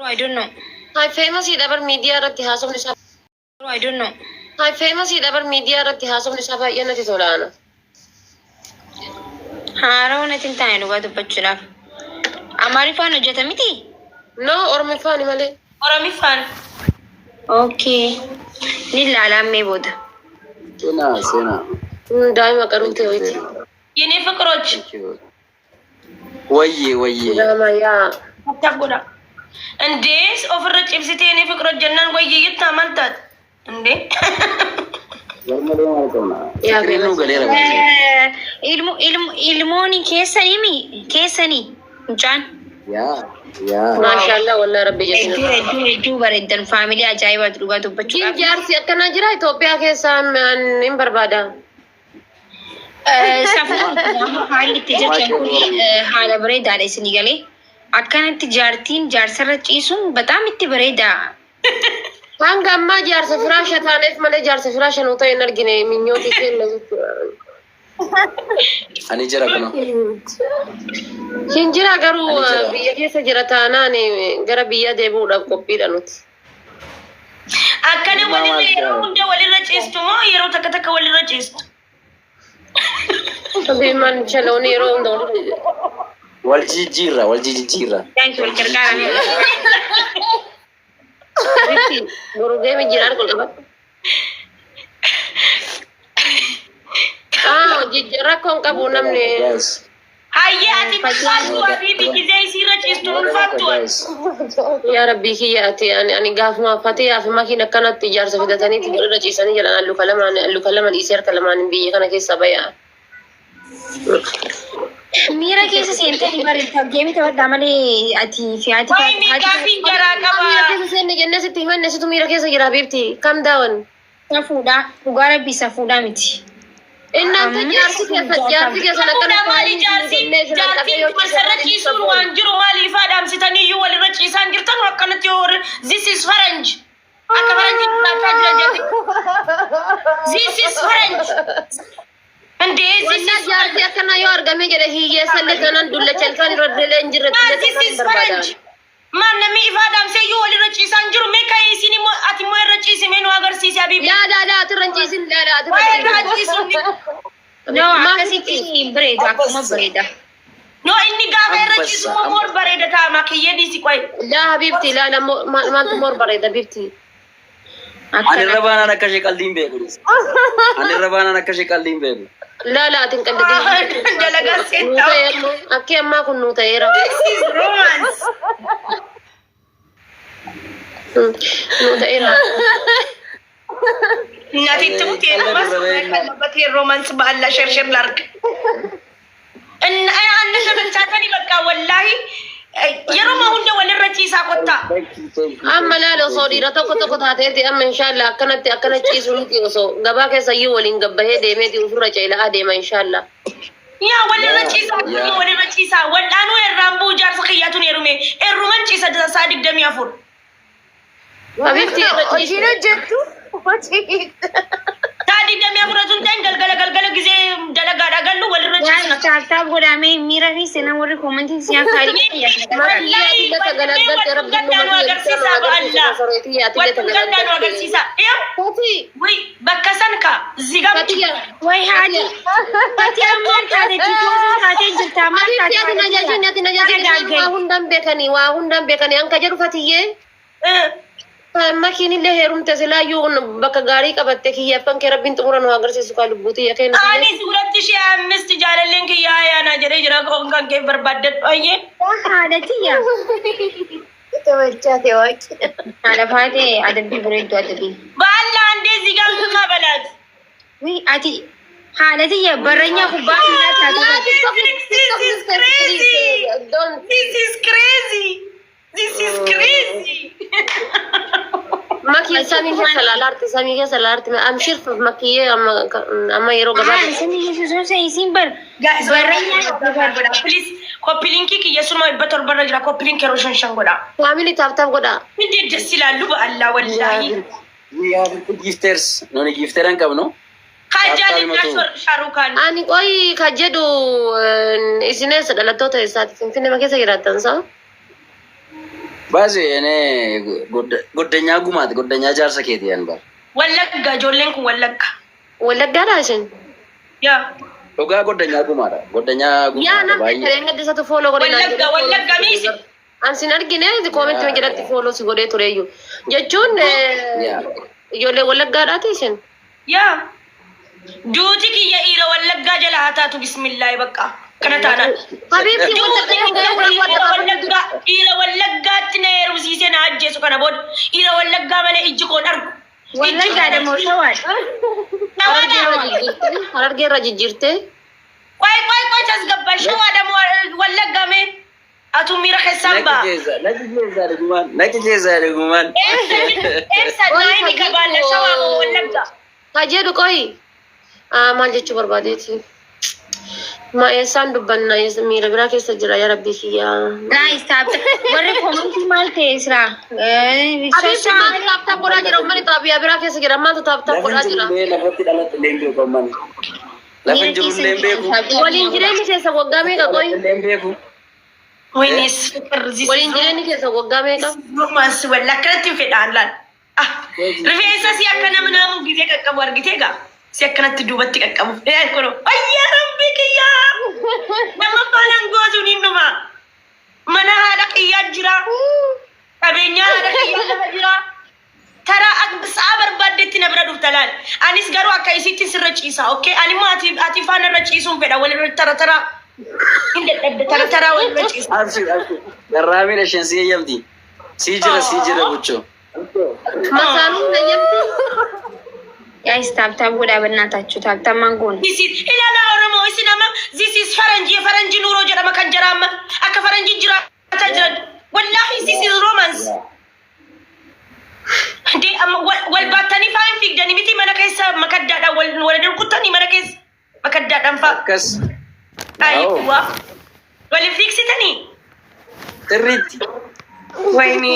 I don't know. Hi, famous dha bar miidiyaa irratti haasofni isaa. I don't know. Hi, famous dha bar miidiyaa irratti haasofni isaa baay'ee natti tola ana. Haarawaa natti hin taane dhugaa dubbachuudhaaf. Amaariffaan hojjeta miti? No, Oromiffaani malee. Oromiffaan. Okay. Ni ilaalaa ammee booda. Seenaa, seenaa. Daa'ima qaruutee wayiiti. የኔ ፍቅሮች። Thank you. Wayyee, wayyee. Daa'ima yaa. Tap godha. እንዴ ofirra cibsitee የኔ ፍቅሮች jennaan wayyee jettaa maal taate? እንዴ Garmalee maal qabna? Yaa. Fikiriin nuu galeera baay'ee. Ilmo ilmo ilmooni keessanii mi keessanii mucaan. Yaa, yaa. Maashaallah, wallahi rabbi Hedduu jechuudha. hedduu hedduu bareeddan, family ajaa'ibaati dhugaa Jin dubbachuudhaaf. jaarsi akkanaa jira Itoophiyaa keessaa hin barbaada. Safuu haalli itti jirtan kun haala bareedaadha isinii galee. Akkanatti jaartiin jaarsarra ciisuun በጣም itti bareeda. Hanga ammaa jaarsa firaasha taaneef malee jaarsa firaasha nuu ta'e hin argine minyootii kenna jechuudha. Ani jira kunoo. Hin jira garuu. Ani jira. Biyya keessa jira taanaan gara biyya deebi'uudhaaf qophiidha nuti. Akkana Ilmaa walirra maal yeroo jira? hunda walirra ciistu moo yeroo takka takka walirra ciistu? Biimaan shaloon yeroo hunda walirra. Wal jijjiirra, wal jijjiirra. Thank you, wal gargaara. Boru deemi jiraan kun qabatu. Ah, rakkoon qabu namni. Guys. Hayyee, ati ulfaattu habiibi, gizee isiirra ciistu ulfaattu ati. Guys. Yaa rabbii kiyya, ati ani gaafuma fatee fi makiin akkanatti ijaarsa fidataniiti walirra ciisanii jedhan luka lamaan, luka lama dhiisee harka lamaan biyya kana keessa baya. Miira keessa seentanii bareedda game taphadhaa malee ati fi haati Wayi miikaafiin jaraa qaba. Miira keessa seenne jennee sitti himanne, situ miira keessa jira habiibti. Kam daawan. Safuudhaa, dhugaa rabbii safuudhaa miti. Innaan jaarsi keessa jaarsi keessan Safuudha akkanatti maali jaarsi jaartiin dubarsarra ciisuun waan jiru maali ifaa dhaamsitaniiyyuu walirra ciisaan jirtan akkanatti yoo warri this is faranj akka faranjii jiraachaa jira jedhe. This is faranj እንዴ this Wannaa is jaarsi akkana yoo argame jedhe hiyyeessallee taanaan dullacha ilkaan irra illee hin jirre Maal illee this taanaan is barbaada. faranj maal namni ifaa dhaamsee iyyuu walirra ciisaan jiru mee ka'ee isin immoo ati immoo irra ciisi mee nu agarsiisi habiibi. Laa laa laa, atirra hin ciisin, laa laa, atirra Waa'ee hin irraa ciisin. ciisuun. No, akkasitti hin bareedu, akkuma bareeda. No, inni gaafa irra ciisu immoo more bareeda ta'a kiyyee dhiisi qoy. Laa habiibti, laa laa, maaltu more bareeda habiibti? Ani irra baanaan akka ishee qalbii hin beeku. Ani irra baanaan akka ishee qalbii hin beeku. Laa laa, ati hin qalladin. Dalagaa Nuu seentaa. ta'e amma akki ammaa kun nuu ta'eera. This is romance. Nuu ta'eera. እናቴ ትሙት የሮማንስ romance በአላ share share ላርግ እና anna taatani bakka wallaahi yeroo hunda walirra ciisaa kottaa. Thank you, thank you. Amma laala, osoo dhiira tokko tokko taateeti amma inshallah akkanatti akkana ciisu miti, osoo gabaa keessa iyyuu waliin gabbahee deemeeti ofirra ceela'aa deema inshallah. Yaa walirra ciisaa, akkuma walirra ciisaa wal'aanuu irraan bu'u jaarsa kiyyaatuun heerume heeruman ciisa sa'a 24. Habibti irra ciisu. Hojiin hojjettu hojii. Sa'a 24 osoo hin ta'in galgala galgala gizee dalagaadhaa gallu walirra ciisna. Tap tap godhamee miira fi seenaa warri commentiin si akka Wallaahi tagalaggalte rabbiin nu agarsiisa ba'alla. Walli gaddaa nu agarsiisa. Iyo wuy bakka san ka zigaa. Fatiya. Way haati Fati ammaan taate tiitoosuu taatee jirta maal Ati ati na jajin, ati na jajin, waa hundaan beekanii, waa hundaan beekanii anka jedhu Fatiyyee. Makiin illee heerumte silaayyuu bakka gaarii qabatte kiyyaffan kee rabbiin xumura nu agarsiisu kaa lubbuuti yakeen. Ani ሁለት ሺህ አምስት jaalalleen kiyya ayaanaa jedhee jira kan kee barbaaddadhu ayyee. Haadha tiyya. ተመቻት waaqi. Haadha faatee adabbii bareedduu adabbii. Baalla andee zigaa ምማ በላት. Wi ati haadha tiyya barreenya kubbaa miilaa taate. This is crazy. This is crazy. This is crazy. Makiin samii keessa laalaarti, samii keessa laalaarti amshir makiyyee amma amma yeroo gabaabaa. Isin yesuus isin bar Guys, barreenya. Please, copy linkii kiyya suma 700rra jira. Copy link yeroo shan shan godha. Family tap tap godhaa. እንዴት ደስ ይላሉ በአላህ ወላሂ። We have gifters. Nuni gifter hin qabnu. ካጃልና ሻሩካን። Ani qoy ka jedhu isin eessa dhalattoota eessaati? Finfinnee keessa jiraattan saa? Baasi ene goddanyaa gumaati, goddanyaa jaarsa keeti yan bar. Wallagga, ijoolleen kun Wallagga. Wallaggaadhaa isin? Yaa. Dhugaa goddanyaa gumaadha. Goddanyaa Yaa gumaadha namni baay'ee. tareen gaddisatu follow godhe naan Wallagga, jedhe. Wallagga miisi. An sin argine, comment jedhatti follow si godhee tureyyuu. Jechuun Yaa. ijoollee Wallaggaadhaati isin? Yaa. Duuti kiyya dhiira Wallaggaa jala haa taatu, bismillaahi, bakka. Kana taanaan. Habiibti. Duuti kiyya dhiira Wallaggaa, dhiira Wallaggaatti na heerumsiisee na ajjeesu kana booda. Dhiira Wallaggaa malee ijji koon argu. Wallaggaadha moo Shawaadha? Shawaadha. Harargee irra jijjiirtee. Qoy, qoy, qoy, tasgabbaa. Shawaadha moo Wallaggaa mee? Atu miira keessaan Naqi ba'a. keessa, naqi keessa dhugumaan, naqi keessa dhugumaan. Eessa naayini kabaalla, Shawaa moo Wallaggaa? Ka jedhu qoyi. Maal jechuu barbaadeeti? Ma eessaan dubbanna, miira biraa keessa jira, yaa rabbii kiyyaa. Guys, tap warri comment maal ta'e Israa? Habiibti, maaltu tap tap godhaa jira? Uummanni xaabiyaa biraa keessa jira. Maaltu tap tap Lafa godhaa jira? jirullee, lafatti dhalatte illee hin beeku amman. Lafa jirullee hin beeku. Waliin jireenyi keessa waggaa meeqa qoyi? Illee hin beeku. Waynis ፍቅር. Waliin jireenyi keessa waggaa meeqa? Romance walla akkanatti hin fedhaan laal. Ah, rifeensa si akka nama naamuu gisee qaqqabu argitee gaa? Si akkanatti duubatti qaqqabu. Ee kono. Ayyaa rabbi kiyyaa! Nama faanaan gootuun hin dhuma. Mana haadha kiyyaa jira. Qabeenya haadha kiyyaa lafa jira. Taraa sa'a barbaaddetti na bira dhufta laal. Anis garuu akka isitti sirra ciisa, okay? Ani immoo ati faana irra ciisuun fedha, walirra tara tara. Hin dadhabde, tara tara walirra ciisa. Abshir, abshir. Garraamiidha isheen, si eeyyamti. Sii jira, sii jira buchoo. Masaanuun nayyamti. Guys, tap tap godhaa በእናታችሁ, tap tap ማንጎን። This is ilaala Oromoo isin amma, this is faranjii, faranjii nuuroo jedhama kan jara amma akka faranjii jiraataa jiran. Wallaahi, this is romance. Dee amma wal baattanii faa hin fiigdanii miti, mana keessa makaddaadhaan wal wal rukuttanii, mana keessa makaddaadhaan faa. Akkas. Ayiwa. Waliin fiigsitanii. Sirriitti. Wayni.